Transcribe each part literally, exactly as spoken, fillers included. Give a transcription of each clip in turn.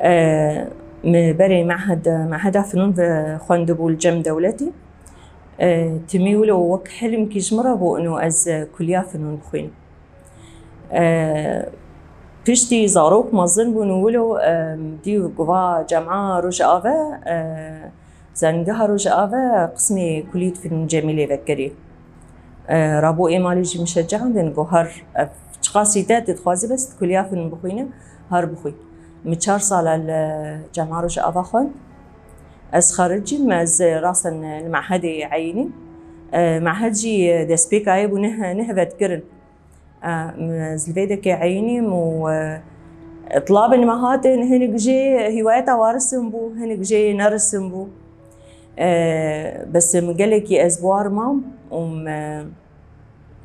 E, min berê mehed, meheda finûn ve xwendibû li cem dewletê. E, timî wilo wek hilmkî ji min re bû ino ez kuliya finûn bixwînim. E, piştî zarok mezin bûn û wilo, e, dî guva cema Rojava, e, Zanîngeha Rojava qismê kulî di fîlm Cemîlê vekirî. E, rabû ê malê jî min şecaandin, got her ev çiqasî te, tu dixwazî bes tu kuliya fîlm bixwîne, her bixwî. Min çar sala li Cema Rojava xwend. Ez xericîm, ez rasten li mehedê eyînîm. E, mehed jî destpêka yê bû neh, neh vetkirin. E, ez li vê dekê eyînîm û, e, tilabên me hatin, hinek jê hîwayeta wa risim bû, hinek jê nerisim bû. E, bes min gelekî ez bi war mam û me,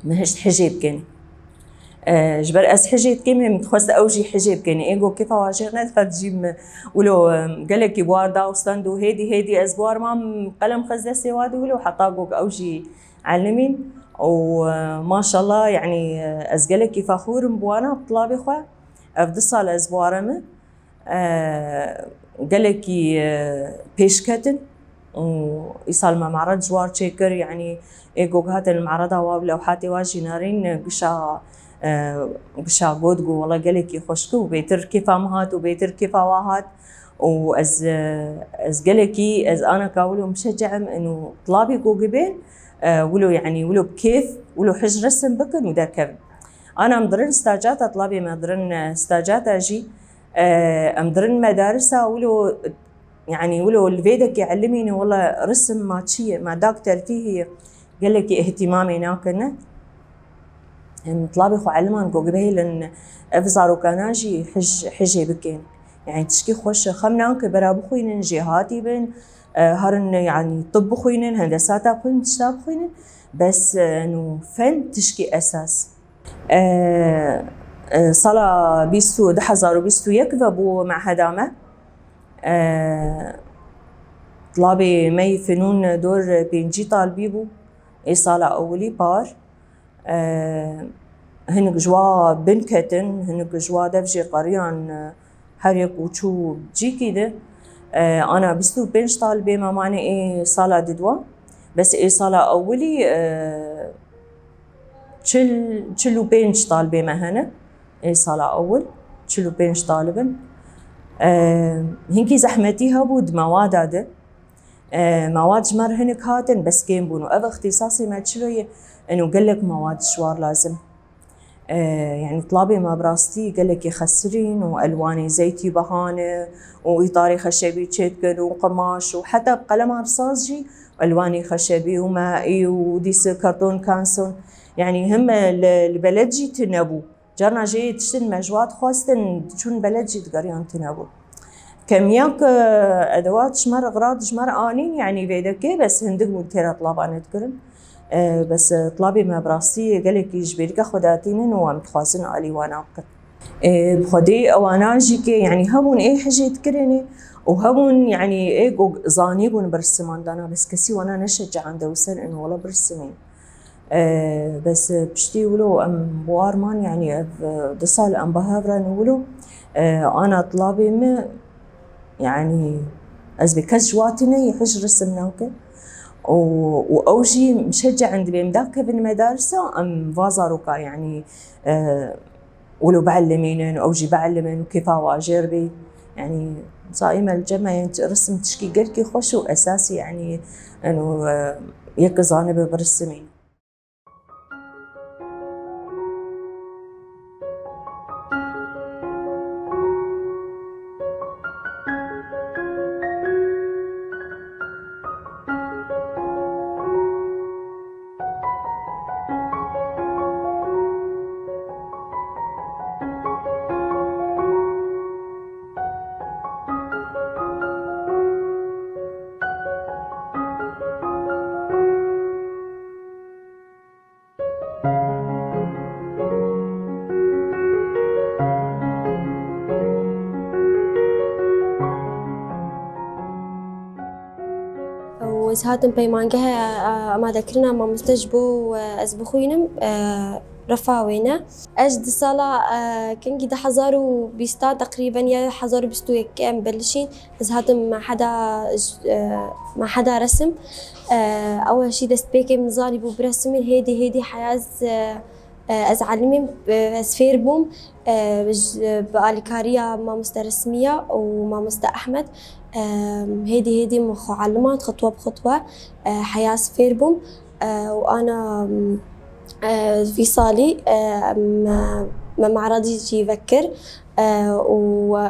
me hişt hijê bikin. E, ji ber ez hijê dikim, min dixwest ew jî hijê bikin. Ê got kêfa wa jê nedixet jî min wilo, e, gelekî bi war da û stend û hêdî hêdî ez bi war mam qelem xist destê wa dî wilo heta got ew jî elimîn û, e, maşallah, yanî, e, ez gelekî fexûr im bi wana, bi tilabê xwe. Ev du sal ez bi ware me. E, gelekî, e, pêş ketin û îsal me mered ji war çêkir, yanî ê got hatin li mereda wa û lewhatê wa jî nerîn, e, gişa, e, gişa got, got, wela gelekî xweşik û bêtir kêfa min hat û bêtir kêfa wa hat. û ez, ez gelekî, ez ana ka wilo muşecce im û tilabî ku gibên, e, wilo, yanî wilo bi kêf, wilo hij resim bikin û derkevin. Ana em dirin stacata, tilabê me dirin, e, stacata jî, e, em dirin medarisa wilo, yanî wilo li vê dekê elimîne, wela resim ma çi ye, ma dak terfîhî ye. Gelekî îhtîmamê nakine. Em tilabê xwe eliman ku bihêlin ev zarokana jî hij-, hijê bikin. Yanî tişkî xweş xem nake bera bixwînin, jêhatî bin, e, herin yanî tib bixwînin, hendesata bixwînin, tişta bixwînin. Bes, e, nû fen tişkî esas. E, e, sala bîst û, du hezar û bîst û yek ve bû meheda me. E, tilabê me yî finûn dor pêncî talbî bû. Ê sala ewilî par, e, hinek ji wa bin ketin, hinek ji wa dev jê qeriyan, e, her yek û çû cîkî de. E, ana bîst û pênc talibê me mane ê sala didwa. Bes ê sala ewilî, e, çil, çil û pênc talibê me hene. Ê sala ewil, çil û pênc talib in. E, hinkî zehmetî hebû di mewada de. E, mewad ji me re hinek hatin, bes kêm bûn û ev îxtîsasê me çilo ye, eno gelek mewad ji war lazim. E, yanî tilabê me bi rastî gelekî xesirîn û elwanê zeytî behane û îtarê xeşebî çêdikin û qimaş û heta bi qeleman risas jî elwanê xeşebî û maî û dîse karton kanson. Yanî him li, li beled jî tune bû. Carna jê tiştin me ji wa dixwestin, diçûn beled jî digeriyan tune bû. Kemiya ku edewat ji me re, xirad ji me re anîn, yanî vê dekê bes hindik bûn têra tilaba nedikirin. E, bes, e, tilabê me bi rastî gelekî ji bêrîka xwe datînin û em dixwazin alî wana bikin. E, bi xwedê ewana jî ke, yanî hebûn ê hijê dikirinê û hebûn, yanî ê ku zanîbûn birsiman dana, bes kesî wana neşecihande û ser in wela birsimîn. E, bes, e, piştî wilo em bi war man, yanî ev, e, du sal em bi hev re ne wilo, e, ana tilabê min, yanî ez bê kes ji wa tune yî hij resim nake. Û, û ew jî muşecce dibê em dakevin medarisa, em va zaroka, yanî, e, wilo bielimînin, ew jî bielimin û kêfa wa jêr bê. Yanî, za ê me li cem me yên resim tişkî gelkî xweş û esasî, yanî, eno, e, yek zanibe birisimîn. Ez hatim peymangeha, e, amadekirina mamoste ji bo, e, ez bixwînim, e, refa wê ne. Ez di sala, e, kengî du hezar û bîstan teqrîben ya hezar û bîst û yek em belişîn. Ez hatim meheda, e, meheda resim. E, ew jî destpêkê min zanî bû biresimîn, hêdî hêdî heya ez, e, e, ez elimîm, e, ez fêr bûm. E, ji, bi alîkariya mamoste Resmiya û mamoste Ehmed, e, hêdî hêdî min xwe elimand, xitwe bi xitwe, e, heya ez fêr bûm. E, û ana, e, vî salî, e, me, me me'redî jî vekir, e, û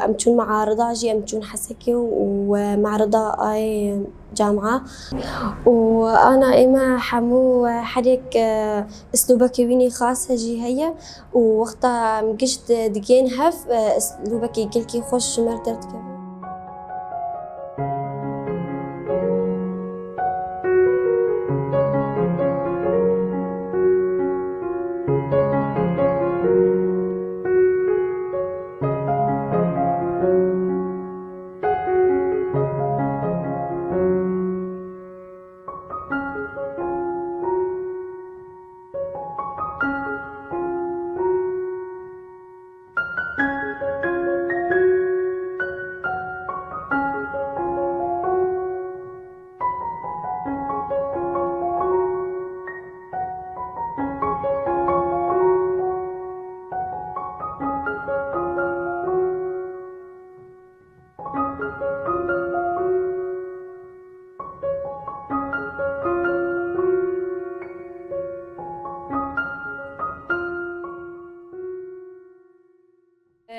em çûn me'arida jî, em çûn Hesekê û, e, me'arida ayê camia. Û ana ême hemû, e, her yek, e, uslûbekî wî nî xas jî heye û wexta em giş di-, digihên hev, e, uslûbekî gelkî xweş ji me re derdikeve.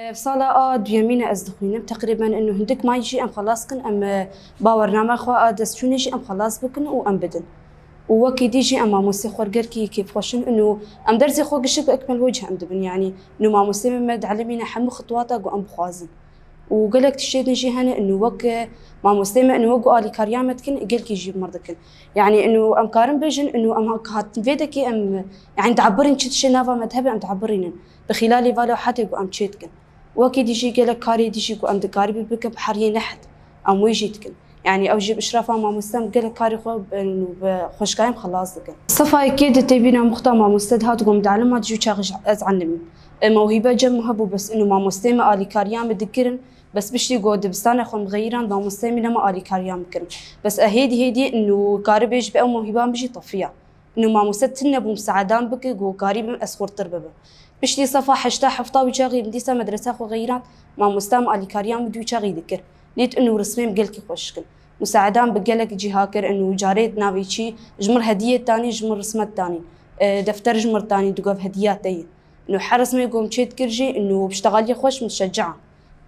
Ev sala a duyemîn e ez dixwînim. Teqrîben inu hindik may jî em xelas kin, em, e, bawername xwe a destçûnê jî em xelas bikin û em bidin. Û wekî dî jî em mamostê xwe gelkî kêfxweş in û em dersê xwe gişik bi ekmel wecih em dibin. Yanî inu mamostê me me dielimîne hemû xitwata ku em bixwazin. Û gelek tiştê din jî hene inu wek, e, mamostê me inu wek ku alîkariya me dikin, gelkî jî bi mir dikin. Yanî inu em karin bêjin inu em ha-, hatin vê dekê em, yanî diebirîn çi tiştê nava me de hebe em diebirînin. Bi xîlalî va lewhatê ku em çê dikin. Wekî dî jî gelek karê dî jî ku em dikaribin bikin bi heriyê nehet, em wê jî dikin. Yanî ew jî bi îşrafa mamoste em gelek karê xwe bi, bi xweşkayê em xelas dikin. Sefa yekê di têbîna muxta mamoste dihat ku em dielima dijî çaxî ez elimîm. E, mewhîbe cem min hebû, bes inu mamostê me alîkariya me dikirin, bes piştî ku dibistana xwe em xeyîran, mamostê me nema alîkariya me kirin. Bes e hêdî hêdî inu karibê ji bi ew mewhîba min jî tefiya. Inu mamoste tune bû misaedan bike ku karî bim ez xurtir bibim. Piştî sefa heşta hefta wî çaxî min dîsa medresa xwe xeyîrand, mamoste min alîkariya min dû çaxî dikir. Lêt inu rismê min gelkî xweş kin. Misaedan bi gelek cîha kir, inu carê navê çî ji min hediyê tanî, ji min rismet tanî. E, defter ji min tanî, digot hediya te ye. Inu her rismê ku min çê dikir jî, inu piştegaliyê xweş min şecia.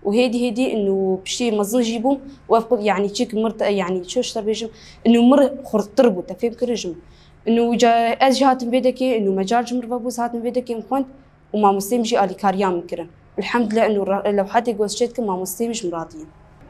Û hêdî hêdî inu piştî mezin jî bûm, wef qul, yanî çik mir te, yanî çi ji te bêjim, inu mir xurttir bû, te fêm kir ji min. Inu ca ez jî hatim vê dekê, inu mecal ji mir vebû, ez hatim vê dekê min xwend û mamostê min jî alîkariya min kirin. Elhemdulillah, inu re-, lewhatê ku ez çê dikim, mamostê min ji min radî ye.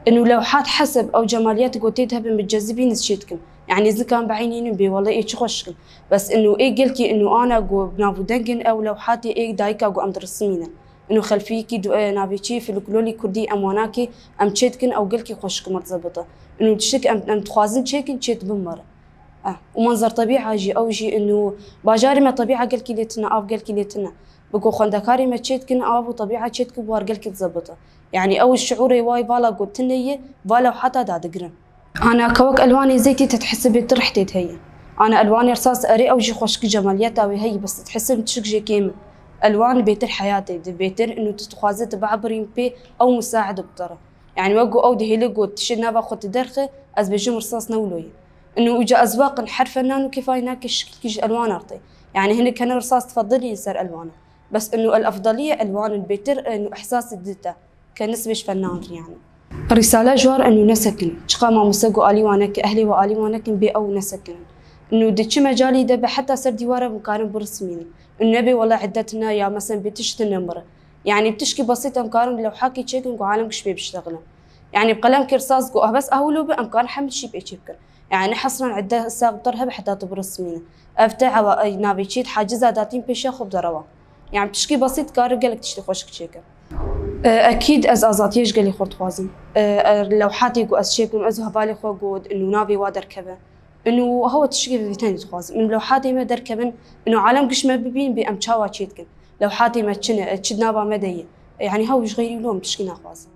Inu lewhat heseb ew cemaliyetê ku tê de hebe min cezibîn ez çê dikim. Yanî ez nikarim bieynînim bê wele ê çi xweş dikim. Bes inu ê gelkî inu ana ku bi nav û deng in ew lewhatê ê dayika ku em dirisimînin. Ino xelfiyekî du-, e, navê çi, folklorî kurdî em wanakê em çê dikin, ew gelkî xweşik mir zebit e. Ino tiştek em, em dixwazin çêkin, çê dibin mir. Eh, û manzer tebîa jî, ew jî ino bajarê me tebîa gelkî lê tune, av gelkî lê tune. Bi ku xwendekarê me çê dikin, av û tebîa çê dikin, war gelkî zebit e. Yanî ew şiûrê wayî vala ku tune ye, vala heta dadigirin. Ana ka wek elwanê zeytî te dihesibê tu rih tê de heye. Ana elwanê risas erê ew jî xweşik cemaliyeta wê heye, bes tu dihesib tişik jê kêm e. Elwan bêtir heyatê di bêtir inu tu dixwazê tu biabirîn pê ew musaid bi te re. Yanî wek ku ew dihêle got tişê nava xwe tu derxe, ez bêjim risas ne wilo ye. Inu uca ez waqin her fenan û kêfayê nake şikilkî ji elwana re tê. Yanî hinek hene risas difedilîn ser elwana. Bes inu el efdaliye elwanin bêtir inu ihsasê dite. Ke nisbê ji fenan re yanî. Rîsale ji war eno nesekin. Çiqa mamoste ku alî wan neke, ehlê we alî wan nekin, bê ew nesekinin. Eno di çi mecalî de be heta ser dîwara em karin birismînin. Eno nebê wele iddet ne ya mesen bê tişt ne mir. Yanî tişkî besît em karin lewhakî çêkin ku alem giş pê biştexilin. Yanî bi qelemkê risas ku ah bes ahwilo be em karin hemî tiştî pê çê bikin. Yanî ne hesran idde sax bi te re hebe heta tu birismînin. Ev te ewa, ey, navê çî haciza datîn pêşiya xwe bi te re wa. Yanî tişkî besît kare gelek tiştê xweşik çêke. E, ekîd ez azadiyê ji gelê xwe dixwazim. E, e, lewhatê ku ez çêkim, ez û hevalê xwe got, nû navê wa derkeve. Ino hewa tişkî vî tenê dixwazim. Min lewhatê me derkevin, ino alem giş me bibîn bê em çawa çê dikin. Lewhatê me çi ne, çi nava me de ye. Yani hew ji xeyrî wilo em tişkî naxwazin.